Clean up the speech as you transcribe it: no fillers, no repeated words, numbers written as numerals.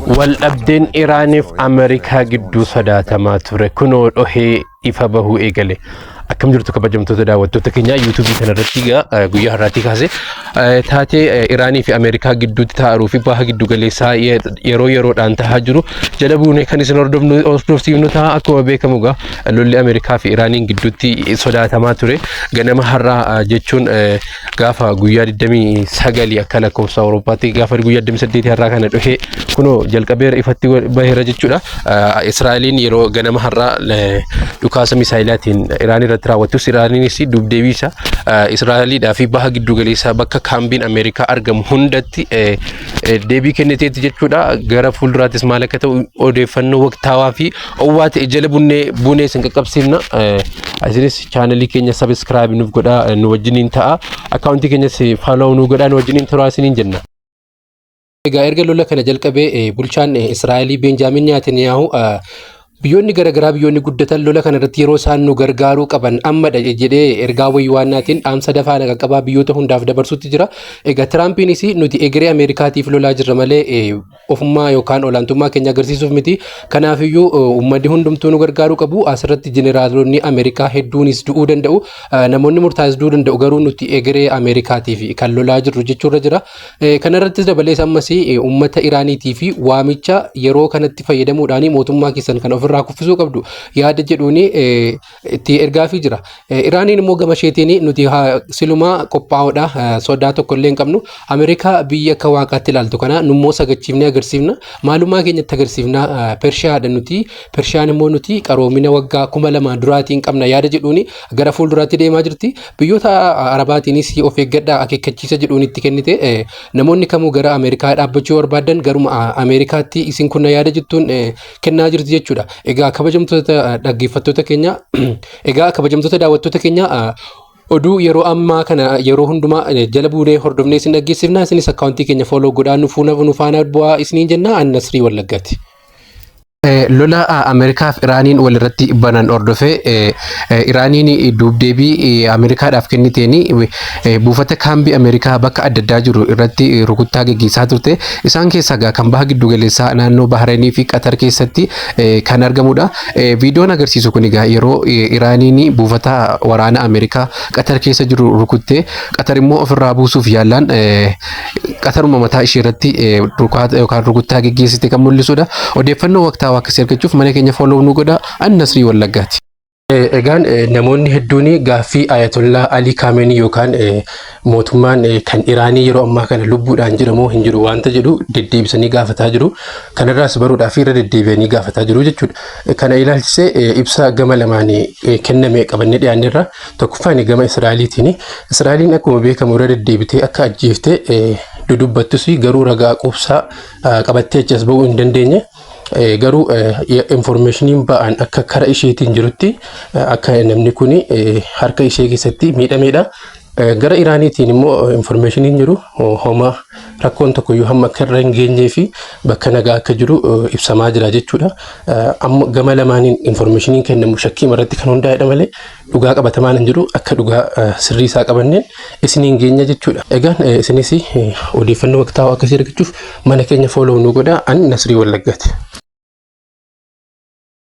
Waldhabdeen Iraaniif Ameerikaa gidduu sodaatamaa ture kunoo dhohee ifa bahuu eegale. Akkam jirtu kabajamtoota daawwattoota keenya yuutuubii kanarratti egaa guyyaa har'aatii kaasee taatee Iraanii fi Ameerikaa gidduutti taa'aruu fi baha giddu galeessaa yeroo yeroodhaan tahaa jiru jala buunee kan isin hordofnu hordofsiifnu ta'a. Akkuma beekamu egaa lolli Ameerikaa fi Iraaniin gidduutti sodaatamaa ture ganama har'aa jechuun gaafa guyyaa 29 akka lakkoofsa Awurooppaatti gaafa guyyaa 28 har'aa kana dhufee kunoo jalqabeera ifatti baheera jechuudha. Israa'eliin yeroo ganama har'aa dhukaasa misaayilaatiin Iraan irratti raawwattus Iraaniinis dubdeebii isaa Israa'eliidhaa fi baha giddu galeessaa bakka kaambiin Ameerikaa argamu hundatti deebii kenniteetti jechuudha. Gara fuulduraattis maal akka ta'u odeeffannoo waqtaawaa fi owwaa ta'e jala bunnee buunee isin qaqqabsiifna. Isinis chaanalii keenya sabiskiraayib nuuf godhaa nu wajjiniin ta'a. Akkaawuntii keenyas follow nu godhaa nu wajjiniin turaa isiniin jenna. Egaa erga lola kana jalqabee bulchaan Israa'elii Beenjaamin Netanyaahuu biyyoonni garaagaraa biyyoonni guddatan lola kana irratti yeroo isaan nu gargaaruu qaban ammadha jedhee ergaa wayyaannaatiin dhaamsa dafaa qaqqabaa biyyoota hundaaf dabarsutti jira. Egaa Tiraampiinis nuti egeree Ameerikaatiif lolaa jirra malee ofummaa yookaan olaantummaa keenya agarsiisuuf miti. Kanaafiyyuu uummanni hundumtuu nu gargaaruu qabu. Asirratti jeneraalonni Ameerikaa hedduunis du'uu danda'u. Namoonni murtaa'es du'uu danda'u garuu nuti egeree Ameerikaatiif kan lolaa jirru jechuurra jira. Kanarrattis dabalees ammas uummata Iraaniitii fi waamicha yeroo kanatti fayyadamuudhaan mootummaa keessan kan ofirraa kuffisuu qabdu yaada jedhuun itti ergaafii jira. Iraaniin immoo gama isheetiin nuti silumaa qophaa'oodha sodaa tokko illee hin qabnu. Ameerikaa biyya akka waaqaatti ilaaltu kana nummoo sagachiifnee agarsiifna. Maalummaa keenyatti agarsiifna. Pershiyaadha nuti. Pershiyaan immoo nuti qaroomina waggaa 2000 duraatiin qabna yaada jedhuun gara fuulduraatti deemaa jirti. Biyyoota Arabaatiinis of eeggadhaa akeekkachiisa jedhuun itti kennite. Namoonni kamuu gara Ameerikaa dhaabbachuu barbaadan garuma Ameerikaatti isin kunna yaada jettuun kennaa jirti jechuudha. Egaa kabajamtoota dhaggeeffattoota keenya, egaa kabajamtoota daawwattoota keenya, oduu yeroo ammaa kana yeroo hundumaa jala buunee hordofnee isin dhaggeessifna. Isinis akkaawuntii keenya follow godhaa nu faana bu'aa isiniin jenna. An Nasrii Wallaggaati. Lola Ameerikaa fi Iraaniin walirratti banan hordofee Iraaniin duubdeebii Ameerikaadhaaf kenniteen buufata kaambii Ameerikaa bakka adda addaa jiru irratti rukuttaa gaggeessaa turte. Isaan keessaa egaa kan baha giddu galeessaa naannoo Bahareenii fi Qatar keessatti kan argamudha. Viidiyoon agarsiisu kun egaa yeroo Iraaniin buufata waraana Ameerikaa Qatar keessa jiru rukuttee Qatar immoo ofirraa buusuuf yaallaan Qataruma mataa ishee irratti yookaan rukuttaa gaggeessite kan mul'isudha. Odeeffannoo waqtaawaa akkasii argachuuf mana keenya follow nu godhaa. An Nasrii Wallaggaati. Egaan namoonni hedduun gaaffii Ayatollaa Alii Kaameenii yookaan mootummaan kan Iraanii yeroo ammaa kana lubbuudhaan jira moo hin jiru waanta jedhu deddeebisanii gaafataa jiru. Kanarraas baruudhaaf irra deddeebi'anii gaafataa jiru jechuudha. Kana ilaalchisee ibsa gama lamaanii kenname qabannee dhiyaanneerra. Tokkoffaan gama Israa'eliitiin. Israa'eliin akkuma beekamu irra deddeebitee akka ajjeeftee dudubbattus garuu ragaa quubsaa qabattee achi as ba'uu hin dandeenye. Garuu informationiin ba'an akka kara isheetiin jirutti akka namni kun harka ishee keessatti miidhameedha. Gara Iraaniitiin immoo informationiin jiru homa rakkoon tokkoyyuu hamma akka irra hin geenyee fi bakka nagaa akka jiru ibsamaa jira jechuudha. Amma gama lamaaniin informationiin kennamu shakkii irratti kan hundaa'edha malee dhugaa qabatamaan hin jiru. Akka dhugaa sirrii isaa qabanneen isiniin geenya jechuudha. Egaan isinis odeeffannoo waqtaawaa akkasii argachuuf mana keenya follow nu godhaa. Ani Nasrii Wallaggaati.